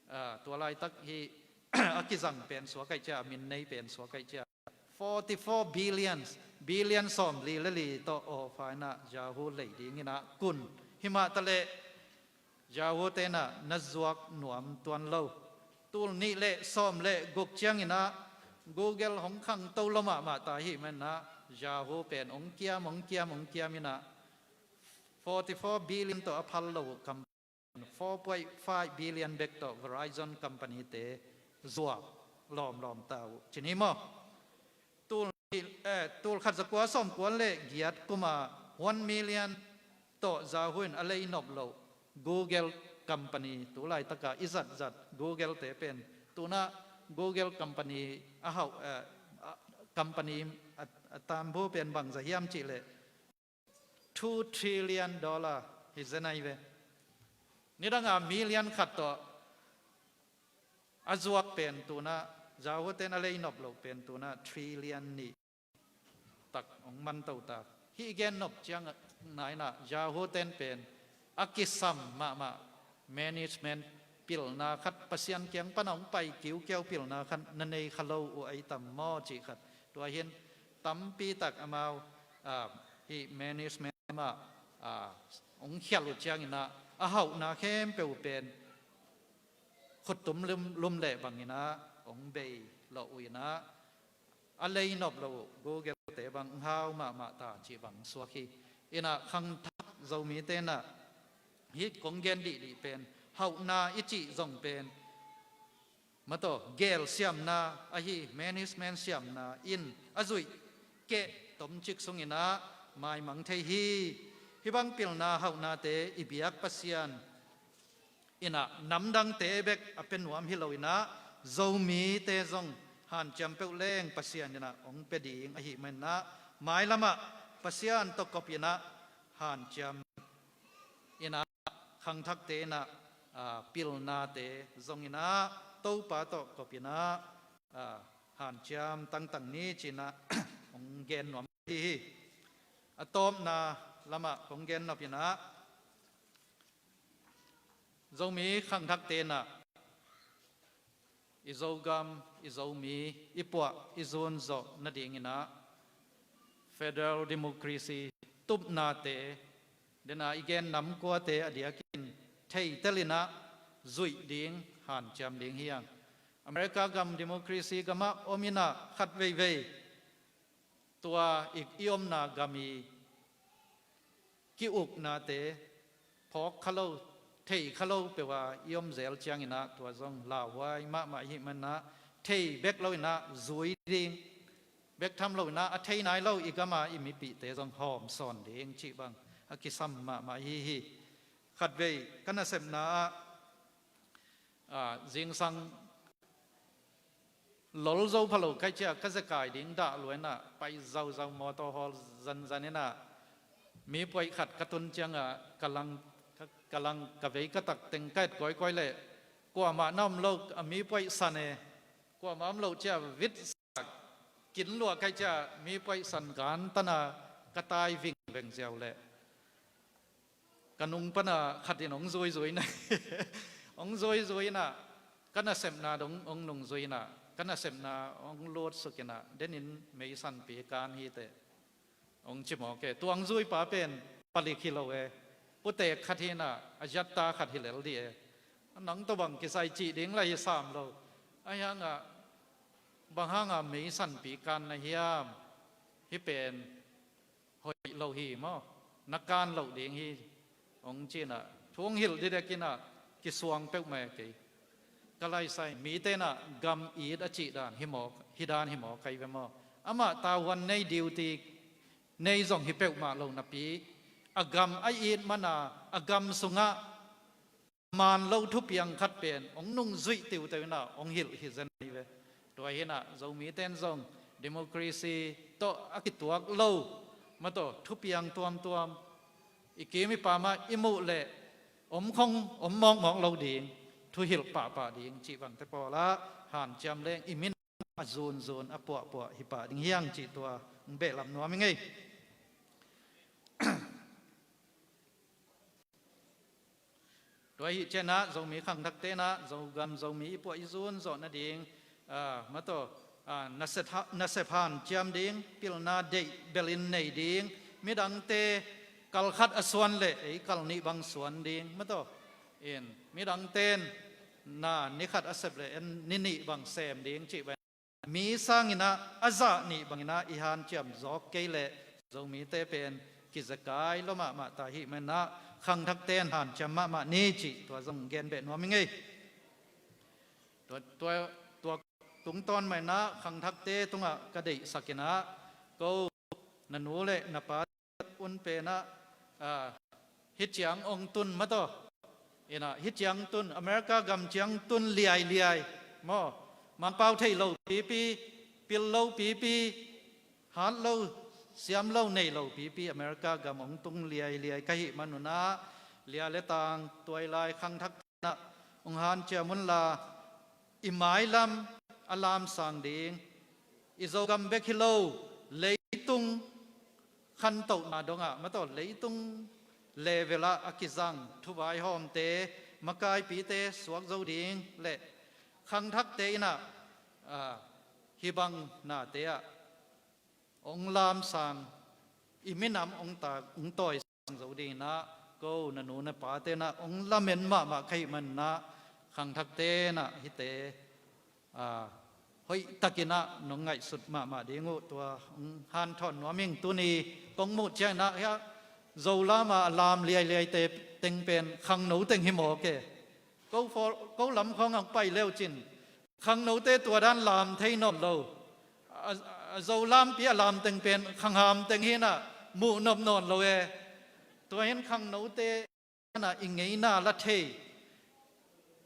ah, tua laitak hi a kizang pen suak aih cia, a min nei pen suak aih cia forty four billions, billion sawm li le li tawh offer inah Yahoo lei ding inah kun. Himah taleh Yahoo tenah na zuak nuam tuan lo. Tul nih le sawm le guk cianginah Google hong khangto lo mahmah ta hi manah Yahoo pen hong kiam, hong kiam, hong kiam inah forty four billion tawh a phal lo uh company, four point five billion bek tawh Verizon company te zuak lawmlawm ta uh cin hi maw? Tul, eh, tul khat zakua sawm kua le giat kuma one million tawh Yahoo in a lei nop loh Google company, tu laitaka i zatzat Google te pen tunah Google company a hauh, eh, a, company a, a tambu pen bangza hiam cihleh two trillion dollar hi zenai ve. Nidanga million khat tawh a zuak pen tunah Yahoo ten a lei nop loh pen tunah trillion nih tak hong manto ta. Hih gen nop ciang nainah Yahoo ten pen a kisam mahmah management, pilna khat Pasian kiang pana hong pai kiukiau pilna khat na nei kha lo uh ai tam maw cih khat. Tua hin tampi tak amau, ah, hih management mah, ah, hong khialh uh cianginah a hauhna khempeuh pen khuttum lum, lum leh banginah hong bei lawh uh inah a lei nop loh uh Google te bang hau mahmah ta cih bang suak hi. Inah khangthak Zomi tenah hih kong gen dihdih pen hauhna i cih zong pen mataw gel siamna ahi, management siamna in a zuih keh tomcik sunginah maimang thei hi. Hih bang pilna hauhnate i biak Pasian inah namdangte bek a pia nuam hi lo inah Zomite zong hanciam peuh leng Pasian inah hong pia ding ahi maninah mailamah Pasian tawh kop inah hanciam inah khangthakte inah, ah, pilnate zong inah Topa tawh kop inah, ah, hanciam tangtang ni cinah hong gen nuam hi hi. A tawpna lamah kong gen nop inah Zomi khangthakte inah i Zogam, i Zomi, i puah, i zun zawh nadinginah federal democracy tupnate, dena i gen nam kuate a diakin theitel inah zuih ding, hanciam ding hi hang. America gam democracy gamah om inah khat veivei tua i, i omna gam i ki-uknate phawk kha lo, thei kha lo peuh a i om zel ciang inah tua zong lauhuai mahmah i hih manah thei bek lo inah zui ding, bek tham lo inah a thei nai lo i gama i mipihte zong hawm sawn ding cih bang a kisam mahmah hi hi. Khatvei ka nasepna ah, ah, zingsang lol zo pha lo kai cia ka zekai ding dah lua inah pai zauzau mawtaw hawl zanzan inah mi puai khat ka tun ciangah ka lang, ka, ka lang ka vei ka tak teng ka et kawikawi leh kuamah na om lo, a mi puai san e, kuamah om lo cia vit sak kin lua kai cia mi puai san gan tana ka tai vingveng ziau leh ka nung pana khat in hong zuizui na hong zuizui inah ka nasepna dong hong nungzui inah ka nasepna hong lutsuk inah denin meisanpi kan hi teh hong ci mawk e. Tua hong zuipa pen palik hi lo e. Putek khat hi inah a ziatta khat hi lel dih e. Nang tawh bang kisai cih ding la hi sam lo. Ahi hangah bang hanga meisanpi kan na hiam? Hih pen hoih lo hi maw, na kan loh ding hi, hong ci inah thu hong hilh didek inah kisuang peuhmah e kei. Ka laisai mite inah gam it a cih dan hi maw, hi dan hi maw kai ve maw? Amah tavuan nei, duty nei zong hi peuhmah lo napi a gam a it mana a gam sungah man lo thupiang khat pen hong nungzuih tiuteu inah hong hilh hi zen hi ve. Tua hi inah Zomite in zong democracy tawh a kituak lo, mataw, thupiang tuamtuam i kim i pamah i muh leh om khong om mawkmawk lo ding, thuhilh pahpah ding cih bangte pawlah hanciam leng i min a zunzun a puahpuah hi pah ding hi hang cih tua hong behlap nuam i ngei. Tua hi cianah Zomi khangthakte inah Zogam Zomi i puah i zun zawh nading, ah, mataw, ah, nasep ha-, nasep hanciam ding, pilna deih belin nei ding, midangte kal khat a suan leh ei kal nih bang suan ding, mataw, in midangte in na ni khat a sep leh en ni nih bang sem ding cih bang mi sanginah a zah nih banginah i hanciam zawk kei leh Zomite pen kizekai lua mahmah ta hih manah khangthakte in hanciam mahmah ni cih tua zong gen beh nuam i ngei. Tua, tua, tua tungtawn mah inah khangthakte tungah ka deihsak inah ko na nu le na pa un penah, ah, hih ciang ong tun mataw. Inah hih ciang tun, America gam ciang tun liailiai maw, mangpau thei lo pipi, pil lo pipi, hat lo, siam lo nei lo pipi America gam ong tung liailiai ka hih manunah lia le tang tuailai khangthak inah ong hanciam unla i mailam a lamsang ding, i Zogam bek hi lo, leitung khantohna dongah mataw, leitung level ah a kizang thuvaihawmte, makaipite suak zo ding le khangthakte inah, ah, hih bang nate ah ong lamsang, i minam ong ta, ong tawisang zo ding inah ko na nu na pate inah ong lamen mahmah ka hih manah khangthakte inah hihte, ah, hoihtak inah nong ngaihsut mahmah ding uh tua hong hanthawn nuam ing. Tuni kong muh ciang inah hiah Zo lam a lam liailiaite teng pen khangno teng hi mawk e. Ko, ko lam khawng ang pai leucin khangnote tua dan lam thei nawn lo. A, a Zo lampi a lam teng pen khangham teng hi inah muh nop nawn lo e. Tua hin khangnote inah i ngeina la thei,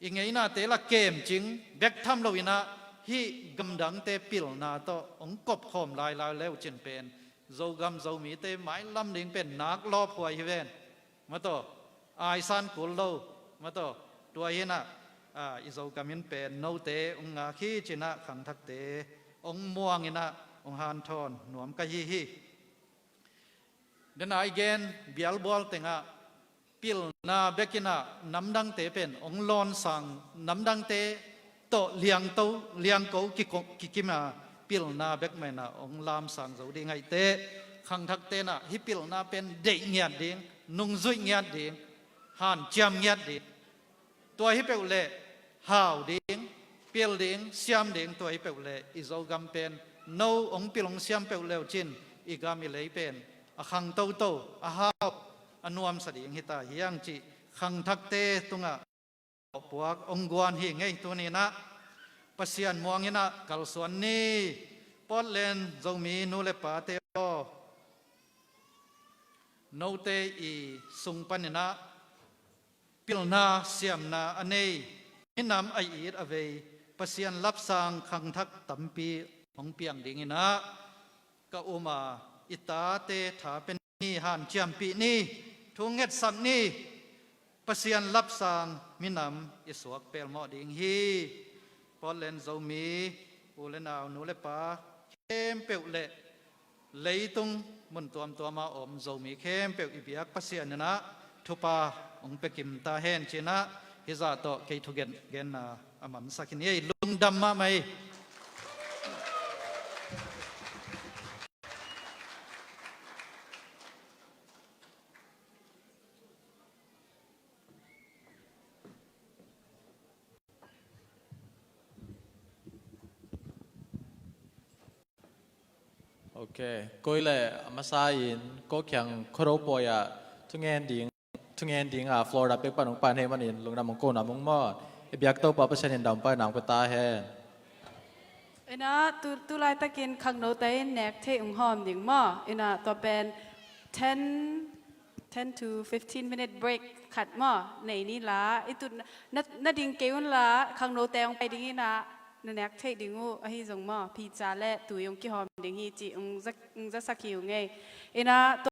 i ngeinate la kemcing bek tham lo inah hih gamdangte pilna tawh ong kopkhawm lailai leucin pen Zogam Zomite mailam ding pen nak lawphuai hi ven. Mataw, aisan kul lo, mataw, tua hi inah, ah, i Zogam in pen note ong ngak hi ci inah khangthakte ong muang inah ong hanthawn nuam ka hi hi. Dena i gen bialbual tengah pilna bek inah namdangte pen ong lawnsang, namdangte tawh liangto, liangko kiko-, kikima pilna bek mah inah ong lamsang zo ding ahi teh khangthakte in ah hih pilna pen deih ngiat ding, nungzuih ngiat ding, hanciam ngiat ding. Tua hi peuh leh hau ding, pil ding, siam ding, tua hi peuh leh i Zogam pen no hong pil hong siam peuh leucin i gam i lei pen a khang toto, a hau, a nuamsa ding hi ta hiang cih khangthakte tungah puak hong guan hi ngei. Tuni in ah Pasian muang in ah kalsuan ni. Portland Zomi nu le pate aw, note i sung panin ah pilna siamna a nei, minam a it a vei, Pasian lapsang khangthak tampi hong piang dingin ah ka um a, i tate tha pe ni, hanciampih ni, thu ngetsak ni. Pasian lapsang minam i suak pelmawh ding hi. Portland Zomi u le nau, nu le pa khempeuh le leitung mun tuamtuama om Zomi khempeuh i biak Pasian in ah thupha hong pia kim ta hen ci-in ah hih zah tawh kei thugen genna a mansak hi ni ei. Lungdam mahmah ei. Ok, koi le a masa in ko kiang khuado pawi ah thungen ding, thungen ding a Florida pek pan hong pai na hih manin lungdam hong ko nuam ung maw. I biak Topa Pasian in dampaina hong pia ta hen. Ina tu, tu laitakin khangnote in nek theih hong hawm ding maw. Ina tua pen ten, ten to fifteen minute break khat maw nei ni la. I tut na, na ding kei un la, khangnote hong pai ding ina na nek theih ding uh ahi zong maw, pizza le tui hong kihawm ding hi cih hong za, hong zasak hi uh ngei. Ina